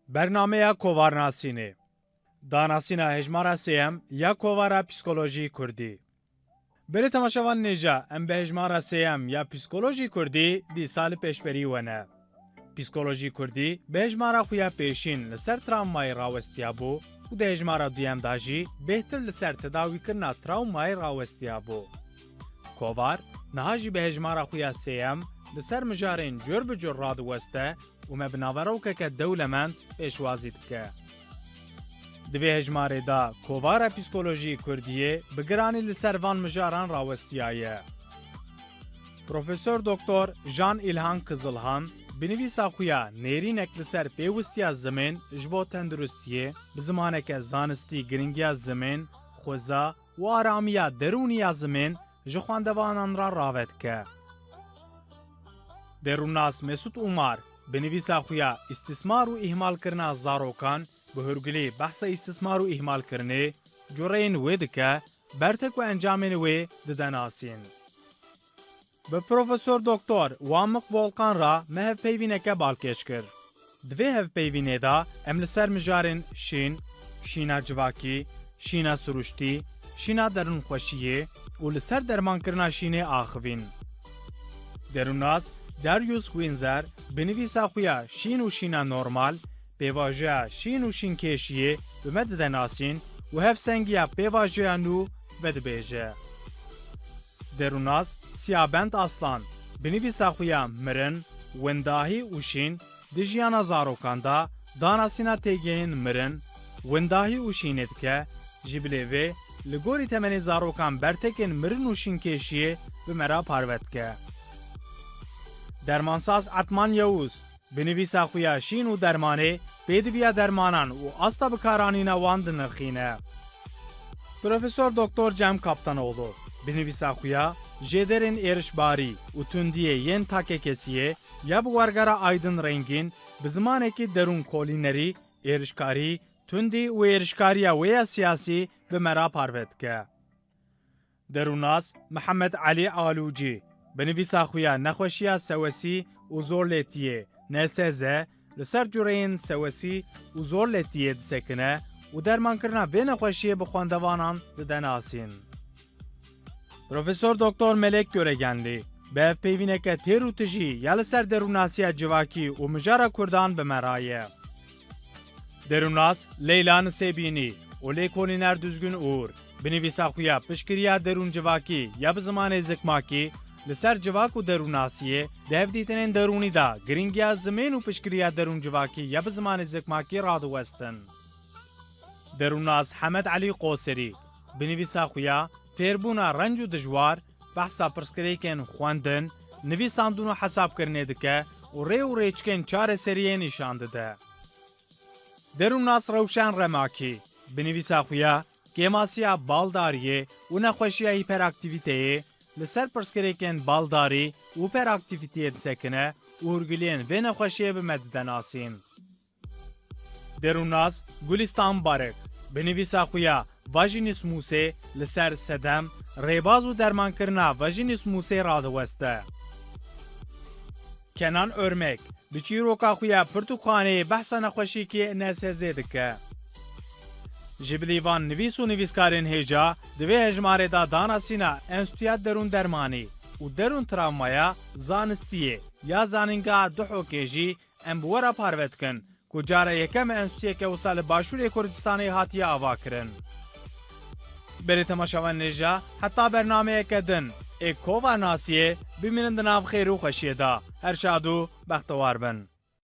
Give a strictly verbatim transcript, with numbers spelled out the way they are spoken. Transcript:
Bernameya Kovarnasînê. Danasîna hejmara sêyem ya Kovara Psîkolojî Kurdî. Belê temaşevan nêja, em bi hejmara sêyem ya Psîkolojî Kurdî dîsa li pêşberî we ne. Psîkolojî Kurdî bi hejmara xwe ya pêşîn li ser travmayê rawestiya bû û di hejmara duyem de jî bêhtir li ser tedawîkirina travmayê rawestiya bû. Kovar niha jî bi hejmara xwe ya sêyem li ser mijarên cur bi cur radiweste û me bi naverokeke dewlemend pêşwazî dike. Di vê hejmarê de Kovara Psîkolojî Kurdiyê bi giranî li ser van mijaran rawestiyaye. Profesor Doktor Jan Îlhan Kizilhan bi nivîsa xwe ya nêrînek li ser pêwistiya zimên ji bo tenduristiyê, bi zimaneke zanistî giringiya zimên, xweza û aramiya derûnî ya zimên ji xwendevanan re rave dike. Derûnnas Mesûd Umar bi nivîsa xwe ya Îstismar û Îhmalkirina Zarokan bi hûrgilî behsa îstismar û îhmalkirinê, cureyên wê dike, bertek û encamên wê dide nasîn. Bi Profesor Doktor Wamiq Volkan re me hevpeyvîneke balkêş kir. Di vê hevpeyvînê de em li ser mijarên şîn, şîna civakî, şîna siruştî, şîna derûnxweşiyê û li ser dermankirina şînê axivîn. Derûnnas Darius Windsor bi nivîsa xwe ya Şîn û Şîna Normal, pêvajoya şîn û şînkêşiyê bi me dide nasîn û hevsengiya pêvajoya nû vedibêje. Derûnnas Siyabend Aslan bi nivîsa xwe ya Mirin, Windahî û Şîn di jiyana zarokan de danasîna têgehên mirin, windahî û şînê dike, jî bilê vê li gorî temenê zarokan bertekên mirin û şînkêşiyê bi me re parve dike. Dermansaz Etman Yewûz bi nivîsa xwe ya Şîn û Dermanê pêdiviya dermanan û asta bikaranîna wan dinirxîne. Profesor Doktor Cem Kaptanoğlu bi nivîsa xwe ya Jêderên êrişbarî û tundiyê yên takekesiyê ya bi wergera Aydin Rengîn bi zimanekî derûnkolînerî, êrişkarî, tundî û êrişkariya wê ya siyasî bi me re parve dike. Derûnnas Mihemed Elî Alûcî bi nivîsa xwe ya Nexweşiya Sewesî û Zorlêtiyê, N S Z, li ser cureyên sewesî û zorlêtiyê disekine û dermankirina vê nexweşiyê bi xwendevanan dide nasîn. Profesor Doktor Melek Göregenli bi hevpeyvîneke têr û tijî ya li ser derûnnasiya civakî û mijara Kurdan bi me re ye. Derûnnas Leyla Nisêbînî û lêkolîner Duzgin Uğur bi nivîsa xwe ya Piştgiriya Derûncivakî ya bi zimanê zikmakî li ser civak û derûnnasiyê di hevdîtinên derûnî de giringiya zimên û piştgiriya derûncivakî ya bi zimanê zikmakî radiwestin. Derûnnas Hemed Elî Qoserî bi nivîsa xwe ya Fêrbûna renc û dijwar, behsa pirsgirêkên xwendin, nivîsandin û hesabkirinê dike û rê û rêçikên çareseriyê nîşan dide. Derûnnas Rewşen Remakî bi nivîsa xwe ya Kêmasiya Baldariyê û Nexweşiya Hîperaktîvîteyê li ser pirsgirêkên baldarî û hîperaktîvîtiyê disekine û hûrgiliyên vê nexweşiyê bi me dide nasîn. Derûnnas Gulistan Barik bi nivîsa xwe ya Vajinismusê li ser sedem, rêbaz û dermankirina vajinismusê radiweste. Kenan Örmek bi çîroka xwe ya pirtûkxaneyê behsa nexweşiyekî N S Z dike. Ji bilî van nivîs û nivîskarên hêja di vê hejmarê de danasîna Enstîtuya Derûndermanî û Derûntravmaya Zanistiyê ya Zanîngeha Duhokê jî em bi we re parve dikin ku cara yekem e enstîtuyeke wisa li Başûrê Kurdistanê hatiye avakirin. Belê temaşevan nêja, heta bernameyeke din ê Kova Nasiyê bimînin di nav xêr û xweşiyê de. Her şad û bextewar bin.